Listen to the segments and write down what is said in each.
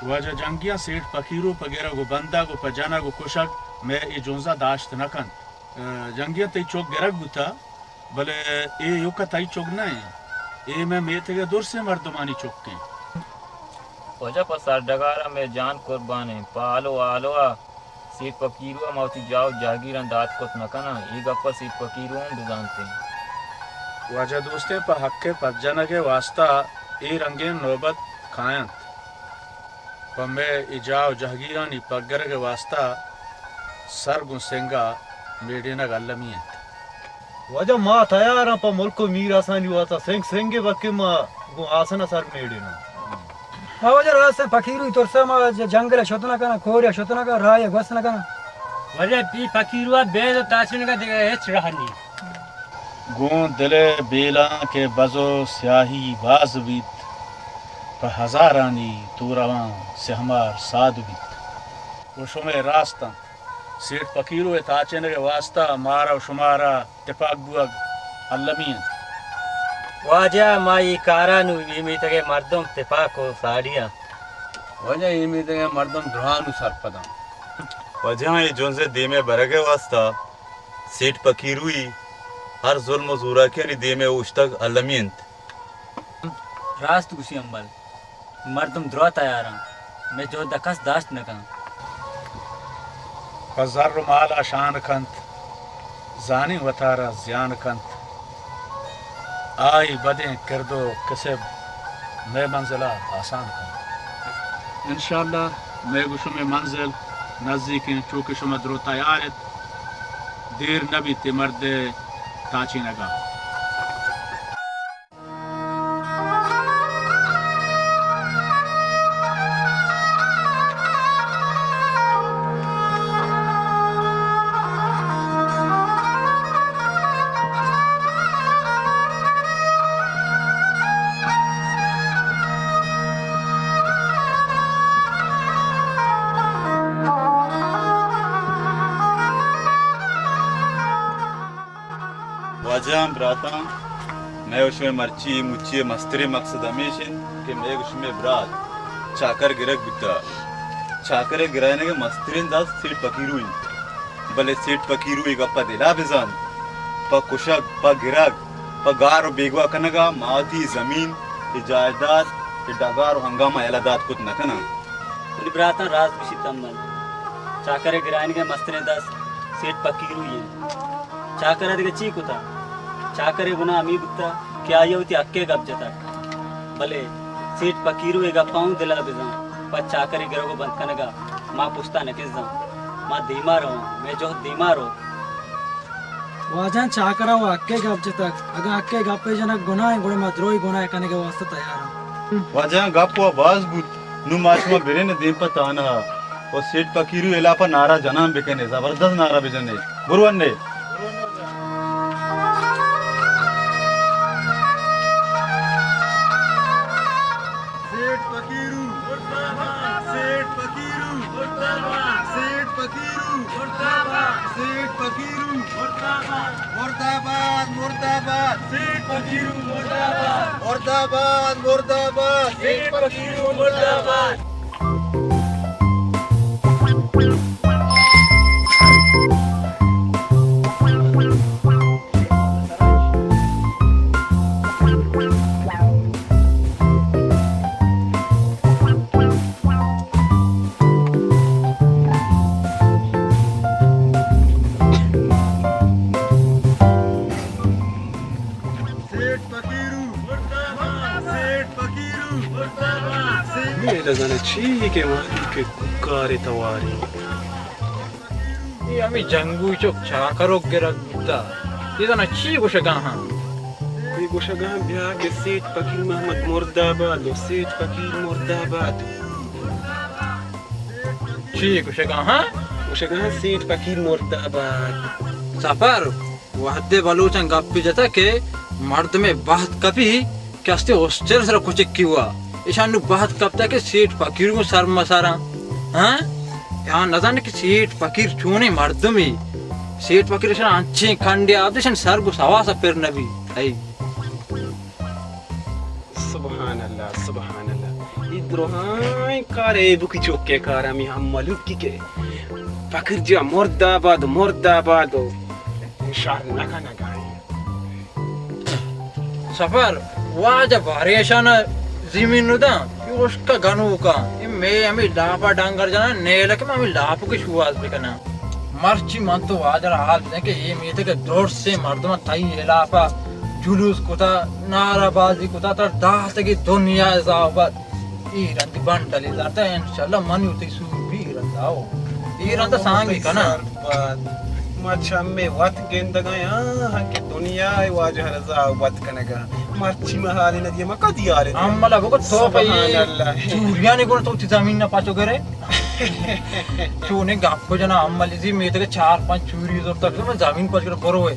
واجہ جنگیاں سیٹھ پکیرو پہ گرگ و بندگ و پہ جنگ و کشگ مئے اے جنزا داشت نہ کنت۔ جنگیاں تئی چک گرگ بوتہ، بلے اے ایوکا تئی چک نہ انت، اے مئے میتگ ء درسیں مردمانی چک انت۔ واجہ پہ سرڈگار ء مئے جان قربان انت، پہ آلو آلو ء سیٹھ پکیرو ء ما وتی جاہ و جہگیراں دات کت نہ کناں، اے گپ ء سیٹھ پکیرو ہم بزانت انت۔ واجہ دوستیں، پہ حق ء پدجنگ ء واستا اے رنگیں نوبت کاینت۔ پہ مئے اے جاہ و جہگیرانی پگرگ ء واستا سر گوں سنگ ء میڑینگ المی انت۔ واجہ ما تیاراں پہ ملک و میراسانی واستا سنگ سنگے، بلکہ ما گوں آسن ء سر میڑیناں۔ ما واجہ راستیں پکیروئی ترسا ما ج-، جنگل ء شت نہ کناں، کور ء شت نہ کناں، راہ ء گوست نہ کناں۔ واجہ بی پکیروا بید و تاچینگا دگہ ہچ راہ نی۔ گوں دل ء بیلاں کہ بز و سیاہی باز بیت، پہ ہزارانی تو رواں سیہمار ساد بیت۔ و شمئے راست انت۔ سیٹھ پکیرو ء تاچینگ ء واستا مارا و شمارا تپاک بوگ المی انت۔ واجہ ما اے کارا نوں اے میتگ ء مردم تپاک و ساڑی انت۔ واجہ اے میتگ ء مردم دراہ نوں سرپد انت۔ واجہ اے جنز ء دیم ء برگ ء واستا سیٹھ پکیروئی ہر ظلم و زوراکیانی دیم ء اوشتگ المی انت۔ راست گوشی امبل، مردم دراہ تیاراں، مئے جہد ء کس داشت نہ کنت۔ پہ زر و مال ء شان کنت، زانیں وتارا زیان کنت۔ آئی بدیں کرد و کسب مئے منزل ء آسان کنت۔ انشاءاللہ مئے گوں شمئے منزل نزیک انت، چو کہ شما درو تیار ات، دیر نہ بیت اے مرد ء تاچینگ ء۔ واجہاں، براتاں، مئے و شمئے مرچی اے مچی ء مستریں مقصد ہمیش انت کہ مئے و شمئے برات چاکر گرگ بوتہ۔ چاکر ء گرائینگ ء مستریں دست سیٹھ پکیرو انت، بلے سیٹھ پکیرو اے گپ ء دل ء بزانت، پہ کشگ، پہ گرگ، پہ گار و بیگواہ کنگ ء ما وتی زمین، اے جائیداد، اے ڈگار و ہنگاماں یلہ دات کت نہ کناں۔ منی براتاں، راست گوشیت امل، چاکر ء گرائینگ ء مستریں دست سیٹھ پکیروئی انت۔ چاکر ء دگہ چی کتہ؟ چاکر ء گناہ ہمے بوتہ کہ آئی ء وتی حق ء گپ جتگ۔ بلے سیٹھ پکیرو اے گپاں اوں دل ء بزاں، پہ چاکر ء گرگ ء بند کنگ ء ما پشت ء نہ کنزاں۔ ما دیما رواں، مئے جہد دیما روت۔ واجہاں، چاکر ء و حق ء گپ جتگ۔ اگاں حق ء گپ ء جنگ گناہ انت، گڑا ما دروئی گناہ ء کنگ ء واستہ تیار آں۔ واجہاں، گپ و باز بوت، نوں ما شما برین دیم پہ تانہ ء و سیٹھ پکیرو ہلاپ ء نعرہ جنان بکنے، زبردست نعرہ بجنے۔ برو انے۔ سیٹھ پکیرو مردہ باد، سیٹھ پکیرو مردہ باد، سیٹھ پکیرو مردہ باد، سیٹھ پکیرو مردہ باد، مردہ باد، مردہ باد، سیٹھ پکیرو مردہ باد، مردہ باد، مردہ باد، سیٹھ پکیرو مردہ باد۔ سیٹھ پکیرو مردہ باد، سیٹھ پکیرو مردہ باد، سیٹھ۔ نی لگانا چی کہ وہدی کہ کوکارے تواری۔ اے ہمے جنگوی چک چاکر و گرگ بوتا۔ اے زانا چی گوشگا ہاں؟ اے گوشگا ہاں بیا کہ سیٹھ پکیر محمد مردہ باد و سیٹھ پکیر مردہ باد۔ چی گوشگا ہاں؟ گوشگا ہاں سیٹھ پکیر مردہ باد۔ سفر، وہدے بلوچاں گپے جتا کہ مردمے بہت کپی کہ استے ہاسٹل سرا کچکی ہوا۔ ایشان نو بہت کپتا کہ سیٹھ پکیر گوں سر مساراں۔ ہاں؟ یا نزانے کہ سیٹھ پکیر چونیں مردمے۔ سیٹھ پکیر ایشان انچیں کنڈے آب ایشان سر گوں سواسا پر نبی۔ اے۔ سبحان اللہ، سبحان اللہ۔ اے درہائیں کار ایبکی چکے کار ہمیں ہم ملوکی کے۔ فقیر جان مردہ باد، مردہ باد و شر نکنگائی۔ سفر، واجہ بارے اشانا زمین نو داں، اے اشکا گنوکا، اے مے ہمیں لاپا ڈنگر جانا، نیلہ کہ ما ہمیں لاپو کے شواز بکناں۔ مرچی من تو واجہ را حال بدیں کہ اے میتگ ء درسیں مردماں تئی ہلاپا جلوس کتا، نعرہ بازی کتا، تر داتگی دنیا ء زاوبت۔ اے رند بنڈلے دارتا، انشاءاللہ منی و تئی سور بی رندا ہو۔ اے رندا سانگی کنا۔ سرپد، ما چمے وت گندگا آں کہ دنیا ء واجہ را زاوبت کنگا۔ مرچی ما حالے ندی، ما کدی حالے دے؟ املا بگو تو پہ سبحان اللہ۔ چوریانی گون تو تی زمین نہ پاچو گرے۔ چونے گپ جنا املی زی میتگ چار پنچ چوری زور تک من زمین پاچ گرے برو ہے۔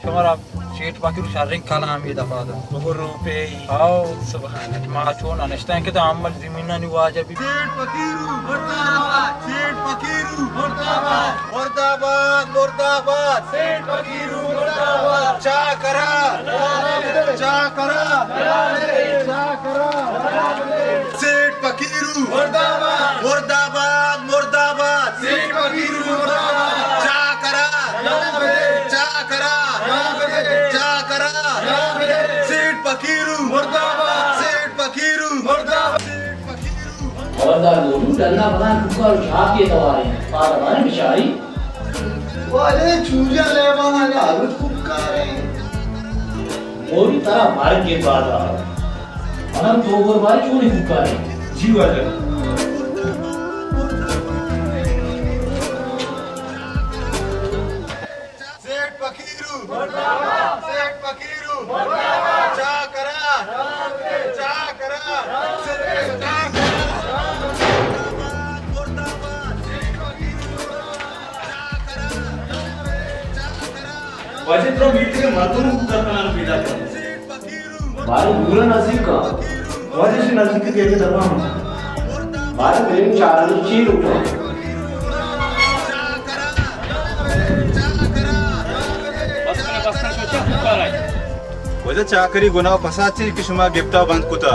شمارا سیٹ پاکی رو شرین کلام یہ دفعہ دا۔ بگو روپے۔ آؤ۔ سبحان اللہ۔ ما چون نشتن کہ دا امل زمینانی واجہ بی۔ سیٹ پکیرو مردہ باد، سیٹ پکیرو مردہ باد، مردہ باد، مردہ باد۔ سیٹ پکیرو مردہ باد۔ چاکرا، چاکرا، چاکرا۔ سیٹ پکیرو مردہ باد، مردہ باد، مردہ باد۔ سیٹ پکیرو مردہ باد۔ چاکرا، چاکرا، چاکرا۔ سیٹ پکیرو مردہ باد، سیٹ پکیرو مردہ باد، سیٹ پکیرو۔ خبردار گوجو، ڈنا بنا کوکار و چاکے تواریں، پادا باریں بچاری۔ والے چوریا لیبانا نہ ہلوت کوکاریں۔ موری ترا مرگ کے بعد آ۔ منم تو گور باری چونی کوکاریں۔ جی واجہ۔ سیٹ پکیرو مردہ باد، سیٹ پکیرو مردہ باد۔ چاکرا، چاکرا، سیٹ چاکرا۔ واجہ ترا میتگ ء مردم کو کنان پیدا کن۔ بارے دور نزدیک کا۔ واجہ سے نزدیک کے کے دبا۔ بارے بریم چارانی چی لوٹا۔ بس کنا، بس کنا، شما چہ کوکار آئی؟ واجہ چاکری گناہ و فساد چی کہ شما گپتا بند کتا۔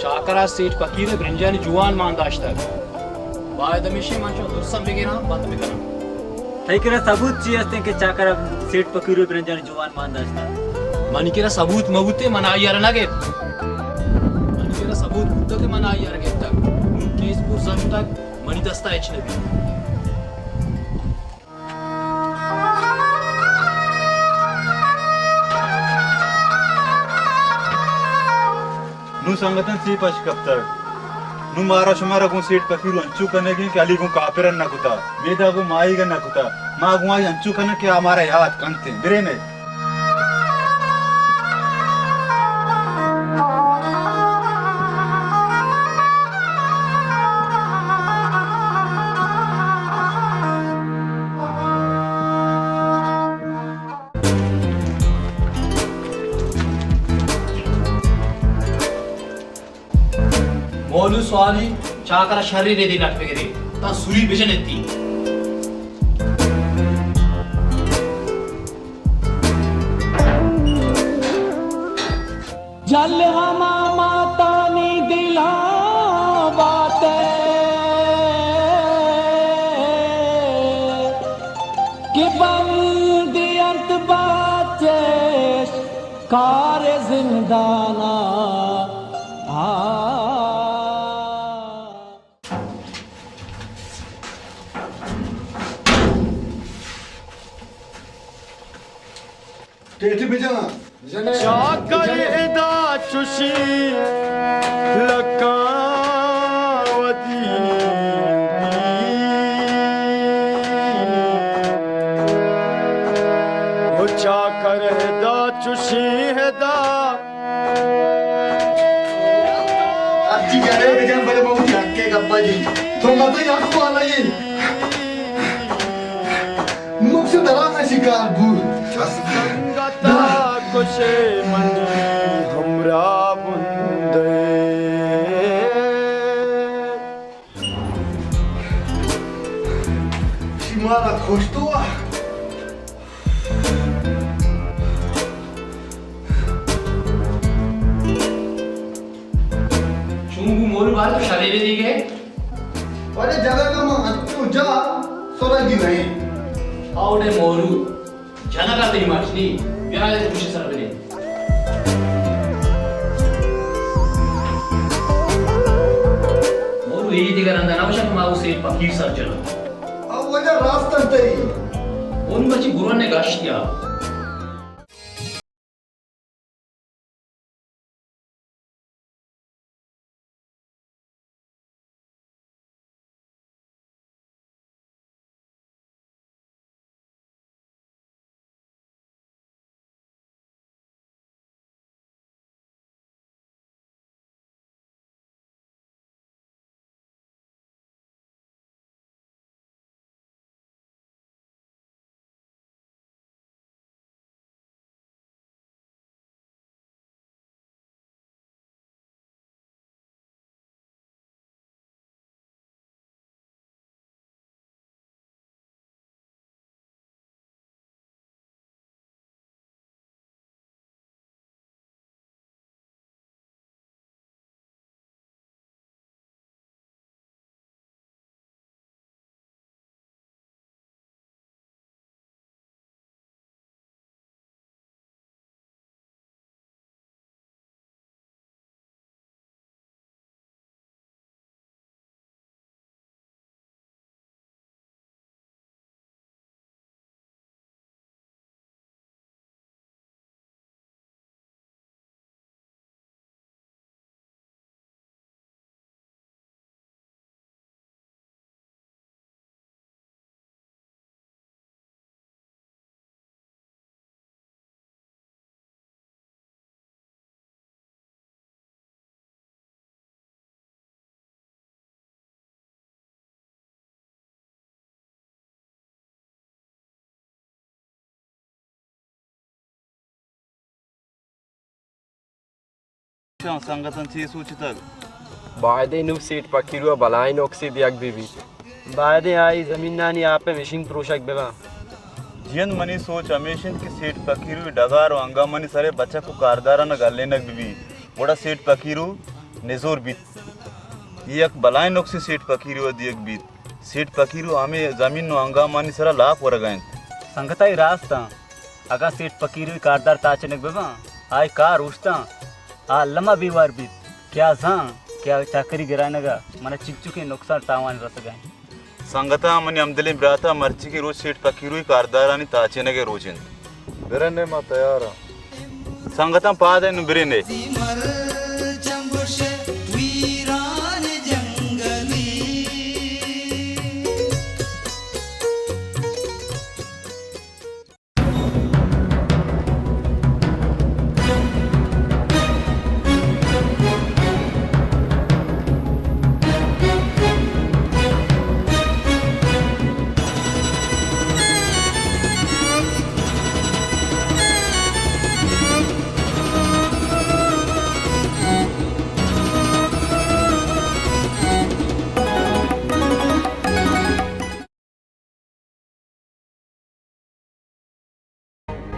چاکرا سیٹ پکیر برنجانی جوان مان داشتگ۔ باید ہمیشی من شما درسم بگیران، بند بکنان۔ تئی کرا ثبوت چی ہستیں کہ چاکرا سیٹ پکیر برنجانی جوان مان داشتگ؟ منی کرا ثبوت مبوتے من آئی ء را نہ گپت۔ منی کرا ثبوت بوتگ کہ من آئی ء را گپتگ۔ نوں کیس پرزا شتگ، منی دستا ہچ نہ بیت۔ نوں سنگتاں سی پش کپتگ۔ نوں مارا شمارا گوں سیٹ پکیرو انچو کنگیں کہ علی گوں کاپرن نہ کتا، میدا گوں ماہیگ نہ کتا۔ ما گوں آئی انچو کنگ کہ آ مارا یات کنتیں۔ برے مئے۔ مولو سوالی چاکر ء شری ردی لٹ بگری، تاں سوری بجن اتی۔ جل ہما ماتانی دلاں بات ء کہ بندی انت بچش کار زندان ء۔ آ۔ ٹیٹی بجن۔ چاکر ادا چوشیں لکاں ودی، او چاکر ادا چوشیں ادا۔ ہرچی جنے بجن بلے من وتی حق ء گپا جی۔ تو مزہ یک والا یے۔ نقص درانا شکار بو۔ سنگتا کشے منی ہمراہ بندے۔ شمارا کشتو۔ چون گوں مورو بار تو شرے دے دیگے۔ ولے جگہ کا ما انچو جا سرگی نہیں۔ آوڑے مورو، جنگا تئی مرچ نی، بیا اے گوشے سر بنے۔ مورو، اے دگہ رندا نہ بشہ کہ ما او سیٹھ پکیر سر جناں۔ او وجہ راست انت تئی۔ اون بچی گرو نے گشت یا۔ شان سنگتاں چے سوچتگ؟ بایدیں نوں سیٹھ پکیرو ءَ بلاہیں نکسے دیگ بہ بیت۔ بایدیں آئی زمینانی آپ ءِ مشین پروشگ بہ باں۔ جند منی سوچ ہمیش انت کہ سیٹھ پکیرو ءِ ڈگار و ہنگامانی سر ءَ بچک و کارداراں گلینگ بہ بیت، گڑا سیٹھ پکیرو نزور بیت۔ اے یک بلاہیں نکسے سیٹھ پکیرو ءَ دیگ بیت۔ سیٹھ پکیرو ہمے زمین و ہنگامانی سرا لاپ ورگا انت۔ سنگتا، اے راست آں۔ اگاں سیٹھ پکیرو ءِ کاردار تاچینگ بہ باں، آئی کار اوشتاں، آ الما بے وار بیت۔ کیا زان کہ آ چاکری گرائینگا منا چنچکیں نقصان تاوان رسگا انت۔ سنگتاں، منی ہمدلیں براتاں، مرچیگیں روچ سیٹھ پکیرو ءِ کاردارانی تاچینگ ءِ روچ انت۔ برنے، ما تیار آں۔ سنگتاں، پاد ءَ نوں برنے۔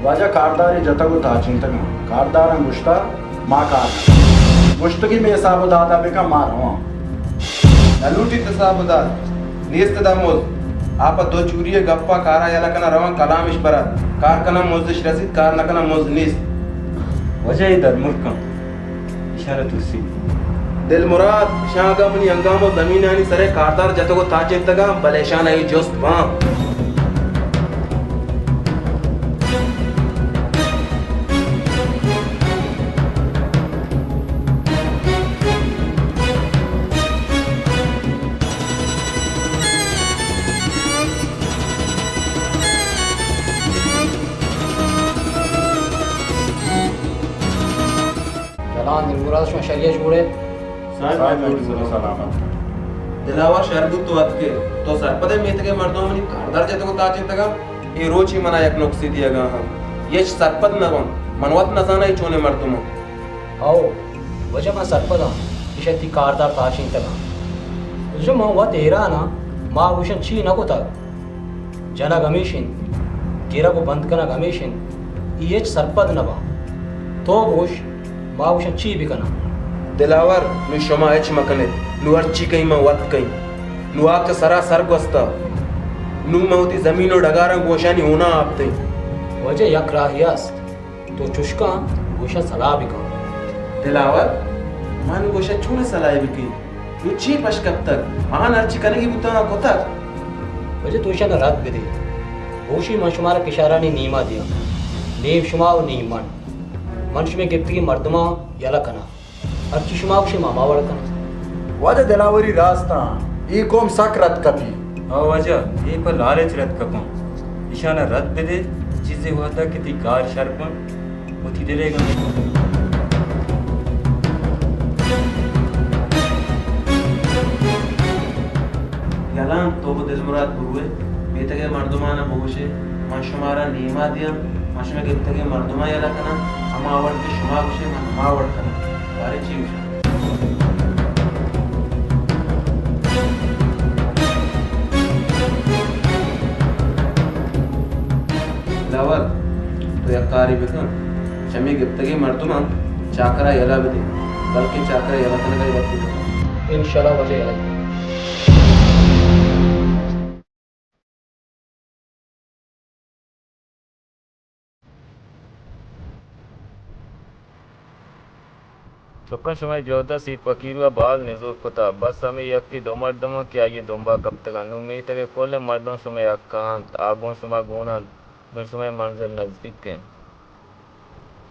واجہ، کاردارے جتگ و تاچینتگاں۔ کارداراں گوشتہ، ما کار کناں۔ گوشتگی مئے حساب و دادا بکن، ما رواں۔ نہ لوٹیت حساب و داد، نیست ادا مزد۔ آ پہ دو چوری ءِ گپا کارا یلہ کناں رواں، کلامش برات۔ کار کناں مزدش رسیت، کار نہ کناں مزد نیست۔ واجہ، اے درملکاں۔ ایشاں ترسی۔ دل مراد، ایشاں اگاں منی ہنگام و زمینانی سر ءَ کاردار جتگ و تاچینتگاں، بلے ایشاں اے جست باں۔ جلان دلگراز، شما شری ءَ جوڑ ئے؟ صاحب، جوڑ سلامت۔ دلاور، شر بوت تو اتکے۔ تو سرپد ئے میتگ ءِ مردم منی کاردار جتگ و تاچینتگاں؟ اے روچی منا یک نکسے دیگا ہم۔ ہچ سرپد نہ باں۔ من وت نزاناں اے چونیں مردماں۔ ہئو، واجہ من سرپداں، ایشاں تئی کاردار تاچینتگاں۔ واجہ من وت حیراناں، ما گوشاں چی نہ کتگ۔ جنگ ہمیش انت، گرگ و بند کنگ ہمیش انت، اے ہچ سرپد نہ باں۔ تو گوش، ما گوشاں چی بکناں؟ دلاور، نوں شما ہچ مکن ات، نوں ہرچی کئیں من وت کئیں۔ نوں آ کہ سرا سر گوستہ، نوں من وتی زمین و ڈگاراں گوں اشانی ہونا آپتیں۔ واجہ، یک راہے است، تو چش کن، گوں اشاں سلاہ بکن۔ دلاور، من گوں اشاں چون سلاہ بکیں؟ نوں چی پش کپتگ؟ آہان ہرچی کنگی بوتگ، آ کتگ۔ واجہ، تو اشاں رد بدے۔ بگوشی من شمارا کشارانی نیما دیاں، نیم شما و نیم من۔ من شمئے گپتگیں مردماں یلہ کناں۔ ہرچی شما گوشے ما ہما وڑ کناں۔ واجہ، دلاوری راستاں، اے قوم سک رد کپی۔ ہو واجہ، اے پہ لالچ رد کپاں۔ ایشانا رد بدے، چیزے وہدا کہ تئی کار شر بنت، وتی دلے گم۔ یلان، تو گوں دلمراد بروئے، میتگئے مردمانا بگوشے، من شمارا نیما دیاں، من شمئے گپتگیں مردماں یلہ کناں، ہما وڑ کہ شما گوشے من ہما وڑ کناں۔ باریں چی گوشاں؟ دلاور، تو یک کارے بکن، چہ مئے گپتگیں مردماں چاکرا یلہ بدے، بلکیں چاکرا یلہ کنگا وت بکن۔ انشاءاللہ واجہ یلہ۔ چکاں، شمئے جہد ء سیٹ پکیرو ء باز نزور کتہ، بس ہمے یکے دو مردم انت کہ آئی ء دمبا کپتگ انت۔ نوں میتگ ء کلیں مردم شمئے حق ء انت، آ گوں شما گون انت، گوں شمئے منزل نزدیک انت۔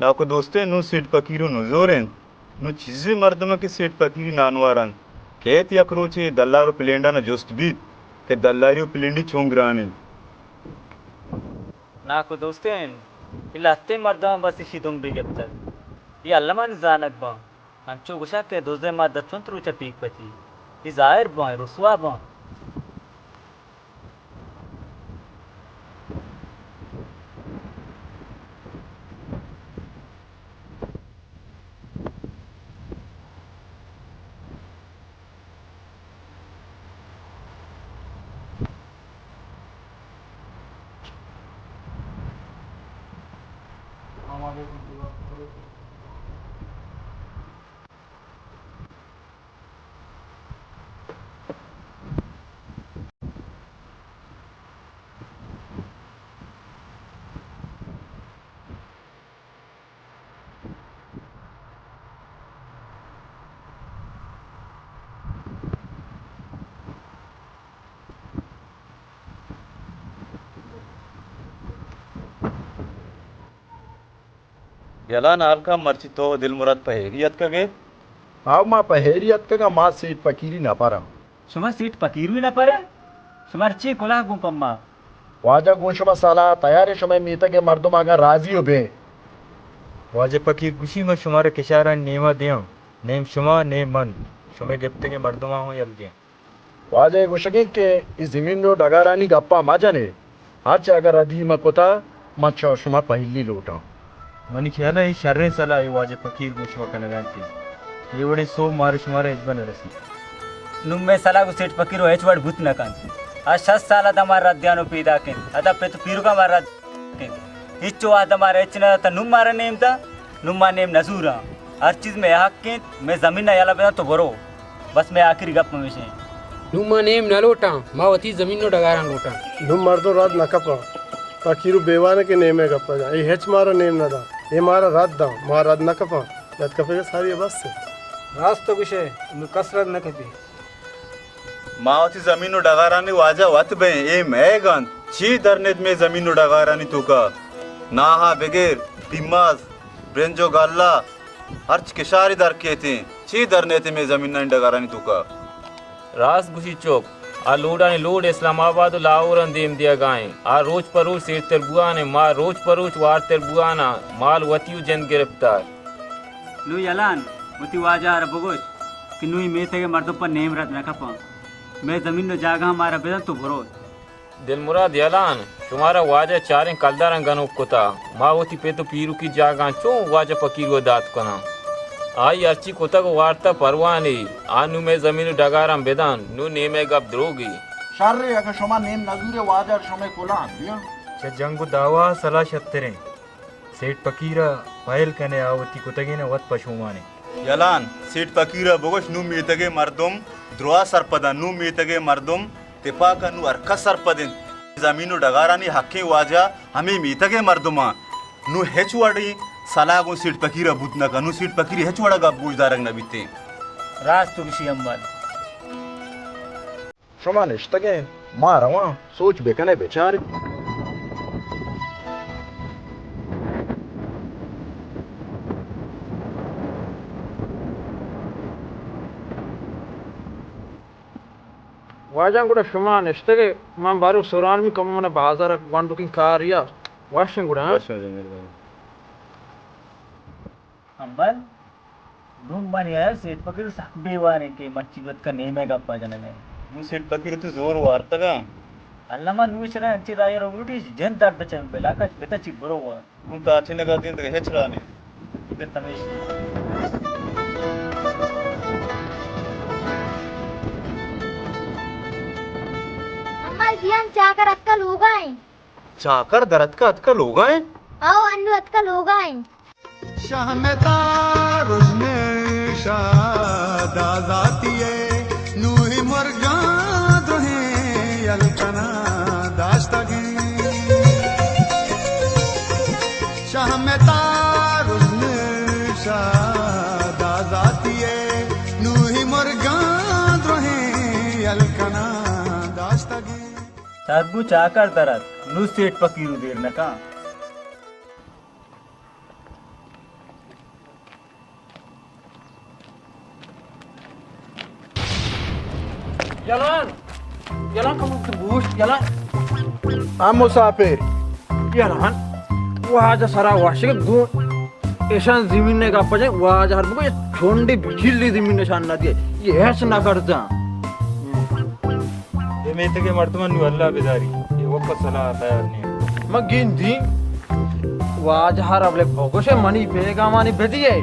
ناکو دوستین، نوں سیٹ پکیرو نزور انت۔ نوں چیزے مردم کہ سیٹ پکیری نانوار انت، کیت یک روچے دلار و پلینڈان ء جست بیت کہ دلاری و پلینڈی چون گران انت۔ ناکو دوستین، اے لہتیں مردماں بس ایشی دمبے گپتگ۔ اے المانی زانگ باں۔ انچو گوشاں کہ دزے ما دچنت روچ ء پیک پچی۔ اے ظاہر باں، رسوا باں۔ یلان ہالکا، مرچی تو دلمراد پہ ہیری اتکگ ئے؟ آؤ، ما پہ ہیری اتکگاں، ما سیٹ پکیری نپراں۔ شما سیٹ پکیروی نپرے؟ شما چی کلاہ گوں پما؟ واجہ گوں شما سلاہ تیاریں، شمئے میتگ ء مردم اگاں راضی و بیں۔ واجہ پکیر گوشی، من شمارا کشارانی نیما دیاں، نیم شما، نیم من، شمئے گپتگیں مردماں ہوں یل دیاں۔ واجہ ء گوشگیں کہ اے زمین و ڈگارانی گپاں مجنے، ہرچ اگاں ردی مہ کتا، من چہ شما پہلی لوٹاں۔ منی خیال ء اے شریں سلاہ اے واجہ پکیر گوں شما کنگا انت۔ اے وڑیں سوب مارا شمارا ہچبر نہ رسیت۔ نوں مئے سلاہ گوں سیٹ پکیر و ہچ وڑ بوت نہ کنت۔ آ شست سال ء داں مارا رد دیان و پیداک انت۔ ادا پت و پیرکاں مارا رد انت۔ ہچو وہد ء مارا ہچ نہ دات، نوں مارا نیم داں، نوں ما نیم نزوراں۔ ہر چیز مئے حق انت، مئے زمین ء یلہ بداں تو برو۔ بس مئے آخری گپ ہمیش انت۔ نوں ما نیم نہ لوٹاں، ما وتی زمین و ڈگاراں لوٹاں۔ نوں مردم رد نہ کپاں۔ پکیرو بیوان کہ نیم ء گپ ء جاں۔ اے ہچ مارا نیم نہ داں۔ اے مارا رد داں، ما رد نہ کپاں۔ رد کپگ ء ساری ء بس انت۔ راست تو گوشئے، نوں کس رد نہ کپی۔ ما وتی زمین و ڈگارانی واجہ وت بئیں، اے مئیگ انت۔ چی درنیت مئے زمین و ڈگارانی توکا؟ ناہا بگر، پیماز، برنج و گلہ، ہرچ کشاری در کیتیں۔ چی درنیت مئے زمینانی ڈگارانی توکا؟ راست گوشی چک، آ لوڈانی لوڈ اسلام آباد و لاہوران دیم دیگا ایں۔ آ روچ پہ روچ سیرتر بوان ایں، ما روچ پہ روچ وارتر بوان آں، مال وتی و جند گرفتار۔ نوں یلان، وتی واجہ ء را بگوش کہ نوں اے میتگ ء مردم پہ نیم رد نہ کپاں۔ مئے زمین و جاگہاں مارا بدنت و بروت۔ دلمراد یلان، شمارا واجہ چاریں کلداراں گنوک کتا، ما وتی پت و پیروکی جاگہاں چون واجہ پکیرو ء دات کناں؟ آئی ہرچی کتگ و وارتہ پرواہ نے، آ نوں مئے زمین و ڈگاراں بدنت، نوں نیمئے گپ دروگے۔ شرے، اگاں شما نیم نزورے واجہ شمئے کلان دیاں۔ چہ جنگ و دعوا ء سلاہ شتریں۔ سیٹ پکیر ء پہل کنے، آ وتی کتگین ء وت پشومانے۔ یلان، سیٹھ پکیر ءَ بگوش، نوں میتگ ءِ مردم دروا سرپد اَنت، نوں میتگ ءِ مردم تپاک اَنت، نوں ہر کس سرپد اِنت۔ زمین ءُ ڈگارانی حقیں واجہ ہمے میتگ ءِ مردم اَنت۔ نوں ہچ وڑیں سلاہ گوں سیٹھ پکیر ءَ بوت نہ کنت، نوں سیٹھ پکیر ءِ ہچ وڑ ءَ گپ گوشدارگ نہ بیت اِنت۔ راست تو گشی امبل۔ شما نشتگ ئے، ما رواں، سوچ بکن ئے، بچار ئے۔ واجہ گڑا شما نشتگ ئے، من بارو سوران می کم من بازار گونڈوکیں کاریا وشیں گڑا۔ وش، مہربانی۔ امبل، نوں من یار سیٹھ پکیر سک بے واریں کہ مرچی وت کا نیمے گپا جنگ ءَ۔ نوں سیٹھ پکیر تو زور وارتگا۔ اللہ، من نوں چرا انچی راہ رو روٹی جن درد چم بلا کچ بتا چی برو وار۔ نوں تا چی نگا دین دگہ ہچ راہ نہیں۔ بتا میش۔ امبل جیان چاکر اتکا لوگا ہیں۔ چاکر در اتکا اتکا لوگا ہیں؟ او انو اتکا لوگا ہیں۔ شہمتا رژن شاد آزاتی ءَ نوہی مرگاں درہیں یل کناں داشتگیں۔ شہمتا رژن شاد آزاتی ءَ نوہی مرگاں درہیں یل کناں داشتگیں۔ سربو چاکر درت، نوں سیٹھ پکیرو دیر نکاں۔ یلان، یلان کمو تو گوش، یلان۔ آ مسافر۔ یلان، واجہ سرا واشک گون۔ ایشان زمین نے گپ جائیں، واجہ ہر بگو، یہ چونڈی بچیلی زمین نشان نہ دیے۔ یہ ہیچ نہ کرتا۔ اے میتگ ءِ مردماں نوں اللہ بداری، اے وپا سلاہ ءَ تیار نہ اَنت۔ ما گندیں واجہ ءَ را بلے بگوش ئے منی پیغامانی بدئے۔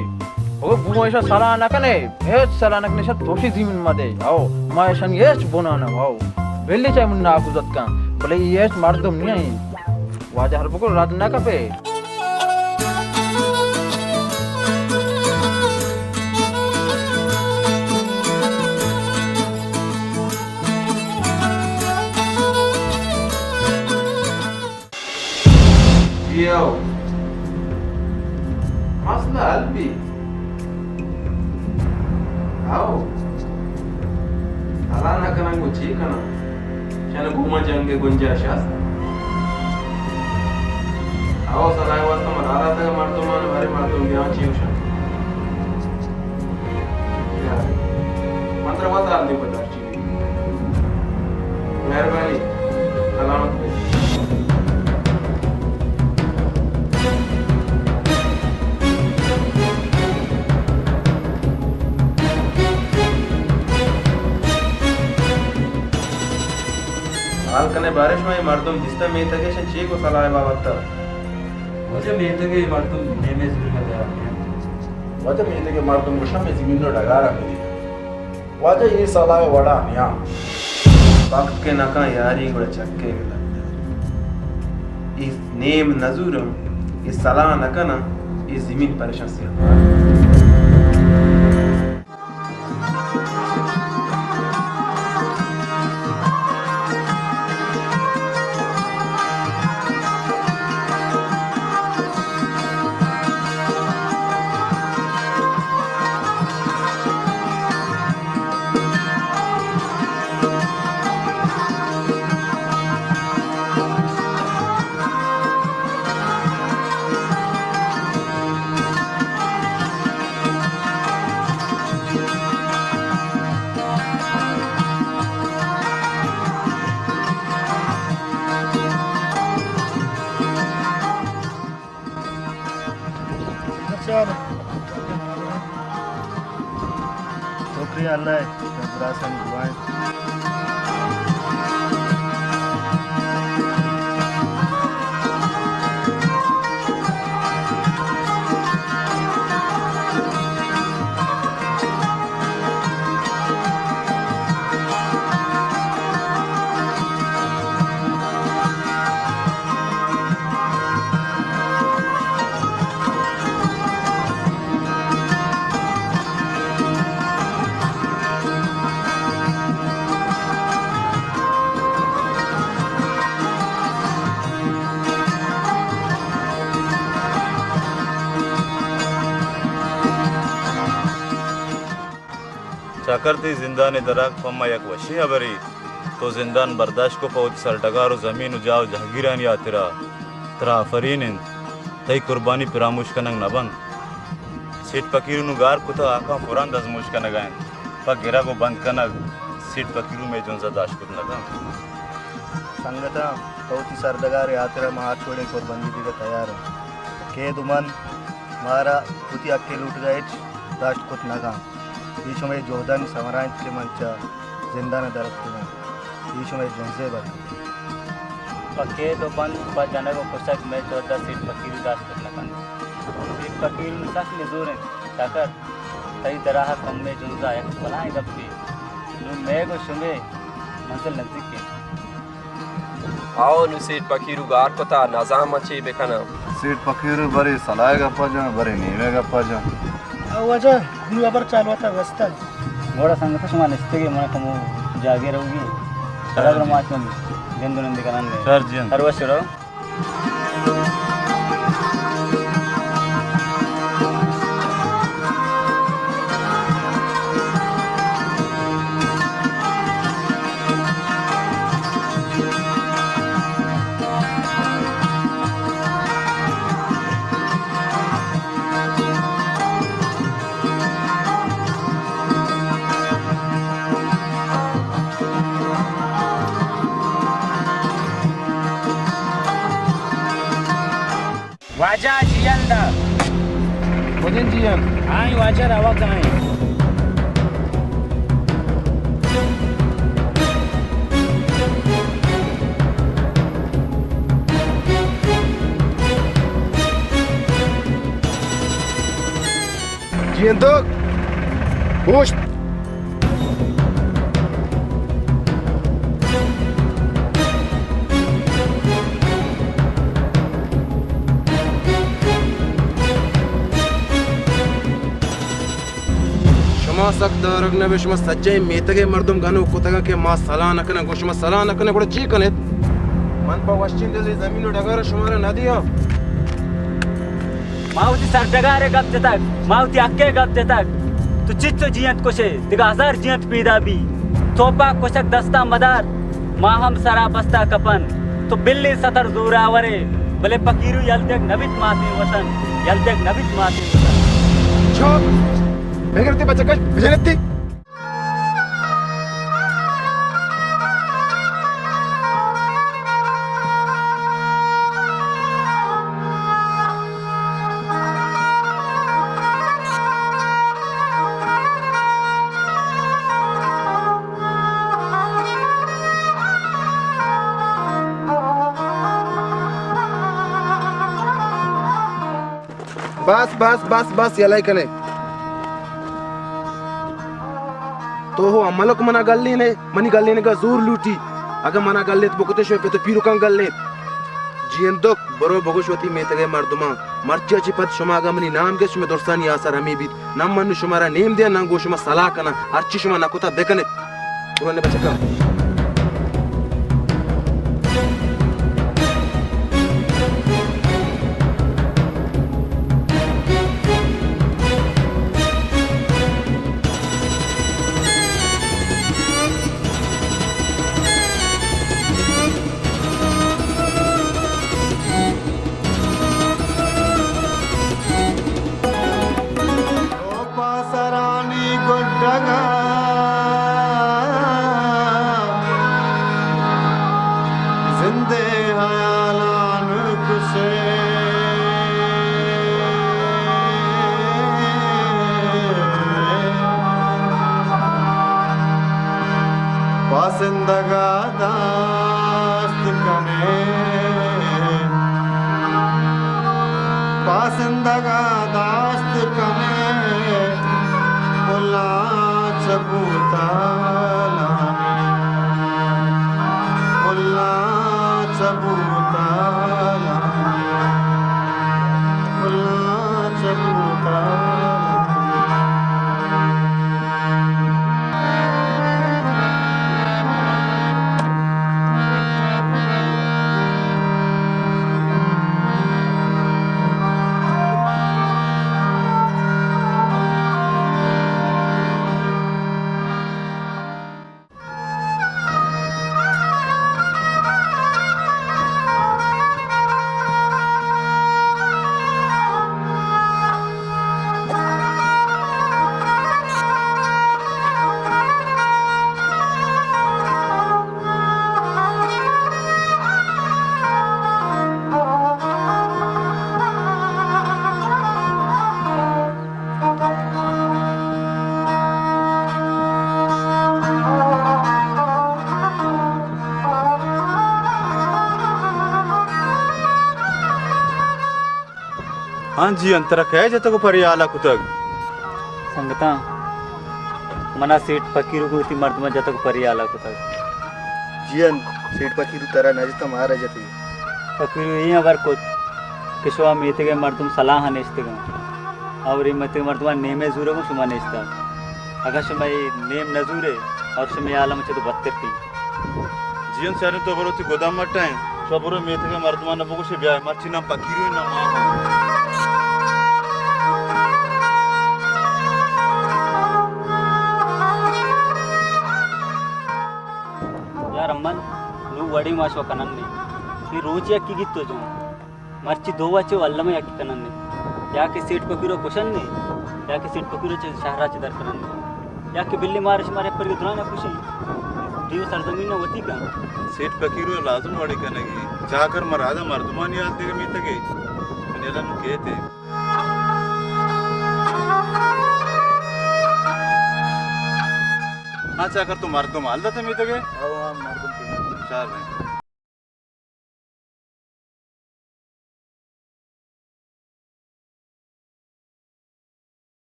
او گوں ایشاں سلاہ نہ کن ئے، ہچ سلاہ نہ کن ئے، ایشاں توشی زمین مدئے۔ او ما ایشانی ہچ بنا نہ، او بلی چہ من ناکوزتکاں، بلے اے ہچ مردم نہ اِنت۔ واجہ ءَ را بگوش رد نہ کپئے۔ جی او۔ مسئلہ حل بی۔ او۔ سلاہ نہ کناں گوں چی کناں؟ شن گوما جنگ ءِ گنجائش است؟ او سلاہ ءِ واسطہ من راہ داتگ مردمان، بارے مردم بیاں چی گوشاں؟ من ترا وت حال دیم پدا۔ مہربانی، سلامت بے۔ حال کنے بارش میں مردم دستا میتگ ءَ، شن چی کو سلاہ بابت؟ واجہ میتگ ءِ مردم نیمے زمین ءَ دیار نہ اَنت۔ واجہ میتگ ءِ مردم گوشاں مئے زمین ءُ ڈگار ءَ بدے۔ واجہ اے سلاہ ءِ وڑا نیاں۔ وقت کہ نکاں یاری گڑا چکے گلندر۔ اے نیم نزوراں، اے سلاہ نکناں، اے زمین پرشاں سیاہ۔ شکریہ اللہ ءِ، براسانی دعائیں۔ چاکر، تئی زندان ءِ درآہگ پہ ما یک وشیں ہبرے۔ تو زندان برداشت کت پہ وتی سرڈگار ءُ زمین ءُ جاہ ءُ جہگیرانی ہاترا۔ ترا آفرین انت۔ تئی قربانی پراموش کنگ نہ بنت۔ سیٹھ پکیرو نوں گار کتگ، ہاکاں پران دزموش کنگ ءَ انت۔ پہ گرگ ءُ بند کنگ سیٹھ پکیرو مئے جنز ءَ داشت کت نہ کنت۔ سنگتاں، پہ وتی سرڈگار ءِ ہاترا ما ہرچ وڑیں قربانی دیگ ءَ تیار ایں۔ قید ءُ بند مارا وتی حق ءِ لوٹگ ءَ ہچ داشت کت نہ کنت۔ اے شمئے جہدانی ثمرہ انت کہ من چہ زندان ءَ در اتکگاں۔ اے شمئے جنز ءِ برکت انت۔ پہ قید ءُ بند، پہ جنگ ءُ کشگ مئے جہد ءَ سیٹھ پکیرو داشت کت نہ کنت۔ سیٹھ پکیرو نوں سک نزور انت۔ چاکر، تئی درآہگ پہ مئے جنز ءَ یک بلاہیں گپے۔ نوں مئیگ ءُ شمئے منزل نزیک انت۔ آؤ، نوں سیٹھ پکیرو گار کتا، نزاناں چے بکناں۔ سیٹھ پکیرو برے سلاہ ءِ گپا جاں، برے نیمے ءِ گپا جاں۔ او واجہ، نوں ہبر چالوتا گوستا۔ گڑا سنگت، شما نشتگے، من کمو جاگے روگی۔ شر سلام جی۔ ما شما گند ءُ نند کنان دے۔ شر جی۔ ہر وش رو۔ واجہ جیئند ءَ۔ کجن جیئند؟ آئی واجہ روا کائیں۔ جیئندک، پشت۔ شما سک دارگ نہ بے، شما سجہیں میتگ ءِ مردم گنوک کتگاں کہ ما سلاہ نہ کناں، گڑا شما سلاہ نہ کناں، گڑا چی کنیت؟ من پہ وشیں دلے زمین ءُ ڈگار شمارا نہ دیاں۔ ما وتی سرڈگار ءِ گپ جتگ، ما وتی حق ءِ گپ جتگ۔ تو چچو جیئند کشے، دگہ ہزار جیئند پیدا بی۔ توپاک کشگ دستاں مدار، ما ہم سرا بستا کپن۔ تو بلے ستر زوراورے، بلے پکیرو یل دیگ نبیت ماتیں وطن، یل دیگ نبیت ماتیں وطن۔ چپ! بگرتی بچکش، بجنتی۔ بس، بس، بس، بس، یلہ کنے۔ تو ہو عمل کو منا گلین ہے، منی گلین کا زور لوٹی۔ اگر منا گلیت بکتے شو پہ تو پیرو کان گلیت۔ جیندک، برو بگوش وتی میتگے مردمان۔ مرچی چی پد شما اگر منی نام گشت، شما درسانی آسر ہمیں بیت۔ نہ من شمارا نیم دیاں، نہ گوں شما صلاح کناں۔ ہرچی شما نہ کتا بکنیت۔ برو نے بچکا۔ پاسرانی گڈگا زندے حیالان کشے۔ پاسندگا داشت کنے، پاسندگا داشت کنے، ملا چبوتالا، ملا چبوتالا، ملا چبوتالا۔ ہاں جی، انت ترا کئے جتگ ءُ پرے ہالا کتگ؟ سنگتاں، منا سیٹھ پکیرو گوں وتی مردماں جتگ ءُ پرے ہالا کتگ۔ جی انت، سیٹھ پکیرو ترا نہ جتہ، مارا جتہ۔ پکیرو اے ہبر کت کہ شما میتگ ءِ مردم سلاہ ءَ نشتگ انت اور اے میتگ ءِ مردماں نیمے زورگ ءَ شما نشتگ۔ اگاں شما اے نیم نہ زورے اور شمے ہال ہم چہ تو بدتر کیت۔ جی انت، شریں، تو برو وتی گدام مٹائیں، شما برو میتگ ءِ مردماں نہ بگوشے، بیا مرچی نام پکیرو نہ ماما۔ یار امن، نوں وڑے ما شو کنن نے۔ اے روچ یکی گیت تو جان۔ مرچی دو وچ الم یکی کنن نے۔ یا کہ سیٹھ پکیرو کشن نے، یا کہ سیٹھ پکیرو چہ شہرا چہ در کنن نے۔ یا کہ بلی مارش مارے پر درانا کشی۔ دیو سرزمین نہ وتی کن۔ سیٹھ پکیرو لازم وڑے کنگی۔ چاکر مراد مردمانی یاد دیگہ میتگے۔ من یلا نوں کیتے۔ ہاں چاکر، تو مردم حال داتے میتگے؟ ہاں، ہاں، مردم تھی۔ چار رہے۔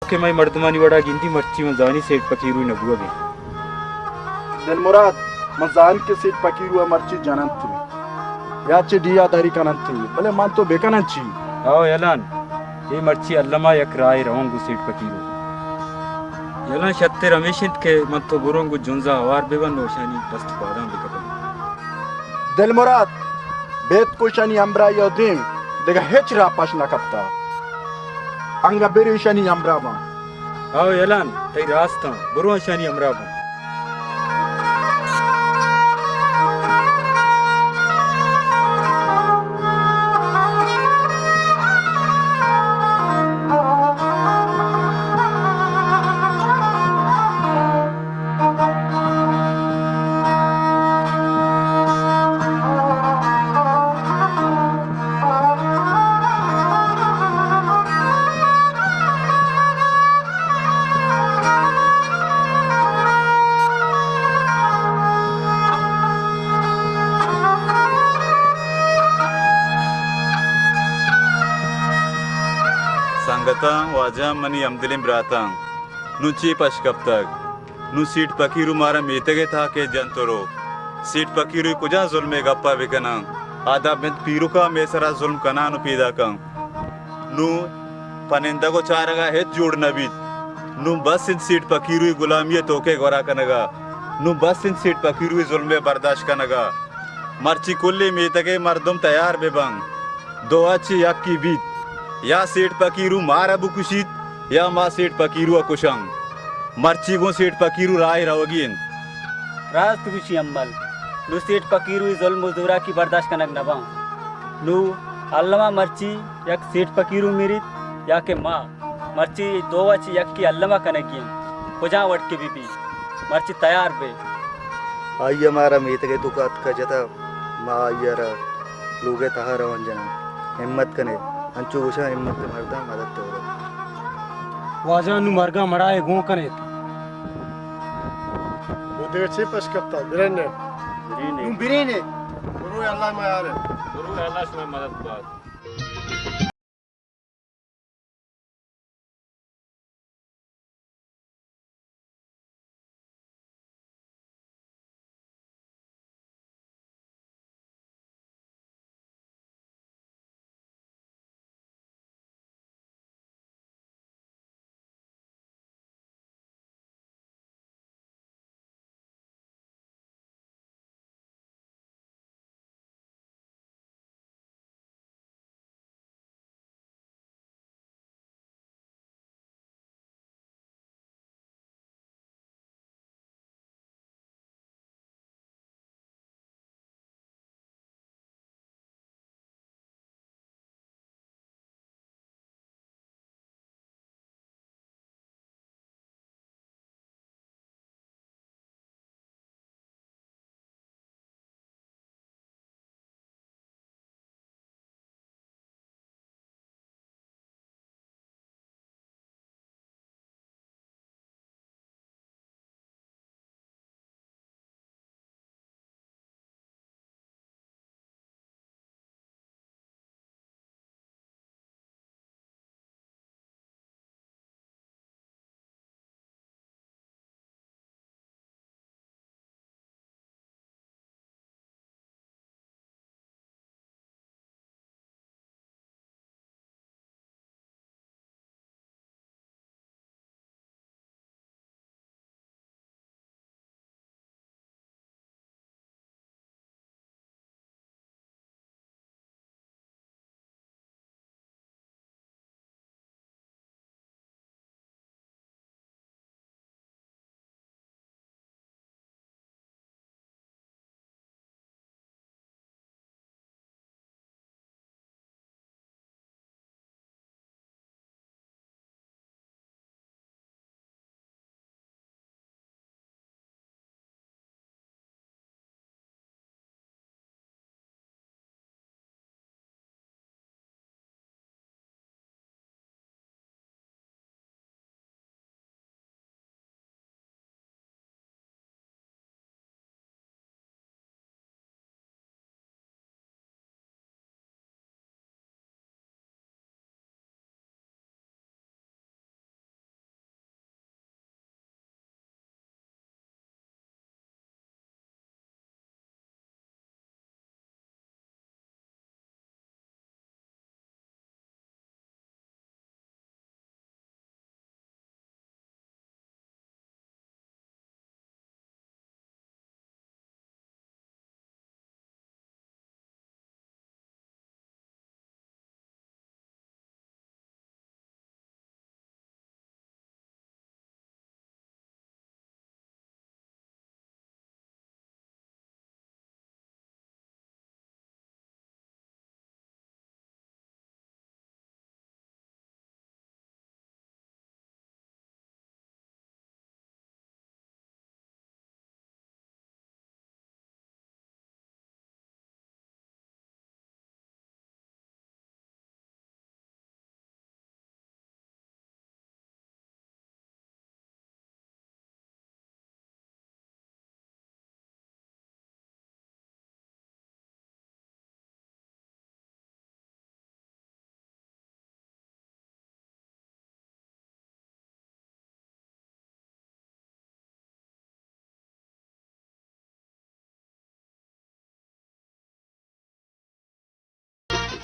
کہ مئے مردمانی وڑا گندی، مرچی من زانی سیٹھ پکیروی نہ بوگ ء۔ دلمراد، من زان کہ سیٹھ پکیرو ء مرچی جننت یا چہ ڈیہہ داری کننت، بلے من تو بکنن چی؟ او یلان، اے مرچی الما یک راہے رون گوں سیٹھ پکیرو۔ یلان، شتر ہمیش انت کہ من تو برون گوں جنزا ہوار ببن و اشانی دست پادان بکپن۔ دلمراد، بیت کو اشانی ہمراہی ء دیم دگہ ہچ راہ پش نہ کپتا۔ انگہ بر ایشانی ہمراہ باں۔ ہو یلان، تئی راستاں، برو اشانی ہمراہ باں۔ سنگتاں، واجہاں، منی ہمدلیں براتاں، نوں چے پش کپتگ؟ نوں سیٹھ پکیرو مارا میتگ ء تہا کیت جنت و رو۔ سیٹھ پکیروی کجا ظلم ء گپا بکناں؟ آ داں بنت پیرکا مئے سرا ظلم کنان و پیداکاں۔ نوں پہ نندگ و چارگا ہچ جوڑ نہ بیت۔ نوں بس انت سیٹھ پکیروی غلامی ء توکے گورا کنگا۔ نوں بس انت سیٹھ پکیرو ءِ ظلم ءِ برداشت کنگ ءَ۔ مرچی کلیں میتگ ءِ مردم تیار بہ بنت۔ دو ءَ چہ یکے بیت۔ یا سیٹھ پکیرو مارا بکشیت، یا ما سیٹھ پکیرو ءَ کشاں۔ مرچی گوں سیٹھ پکیرو راہ ءَ روگی انت۔ راست گوشی امل، نوں سیٹھ پکیرو ءِ ظلم ءُ زوراکی برداشت کنگ نہ باں۔ نوں الما مرچی یک سیٹھ پکیرو میریت، یا کہ ما۔ مرچی دو ءَ چہ یکے الما کنگی انت۔ کجام وڑ کہ بہ بیت، مرچی تیار بئے۔ آئی ءَ مارا میتگ ءِ توکا اتکا جتا، ما آئی ءَ را لوگ ءِ تہا روان جناں۔ ہمت کنے، انچو گوشاں ہمت مرداں مدد تو۔ واجہ نوں مرگاں مڑا ءَ گون کنیت۔ نوں دگہ چے پش کپتا؟ برنے۔ نوں برنے۔ برو اللہ میارے۔ برو اللہ شمئے مدد بات۔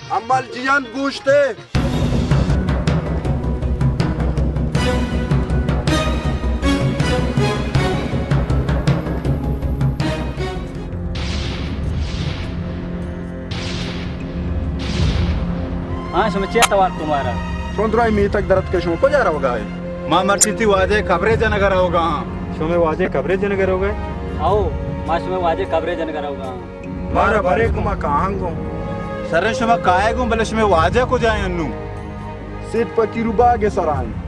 امل جیئند گوشتے۔ شما چیا توار کو مارا؟ شما درائیں میتگ درت کہ شما کجا روگا ئے؟ ما مرچی تئی واجہ قبرے جنگا روگا ہاں۔ شما واجہ قبرے جنگا روگا ئے؟ آؤ، ما شما واجہ قبرے جنگا روگا ہاں۔ مارا برے کو ما کاہاں گوں۔ شریں شما کائے گوں، بلے شما واجہ کجا ایں انوں؟ سیٹ پہ تیرو باگ سرائیں۔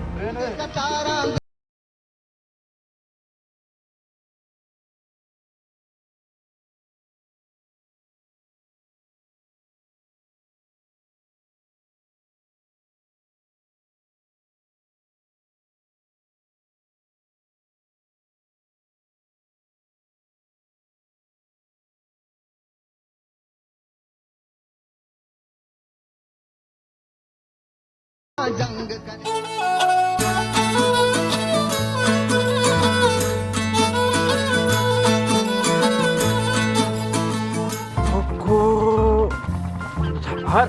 سفر،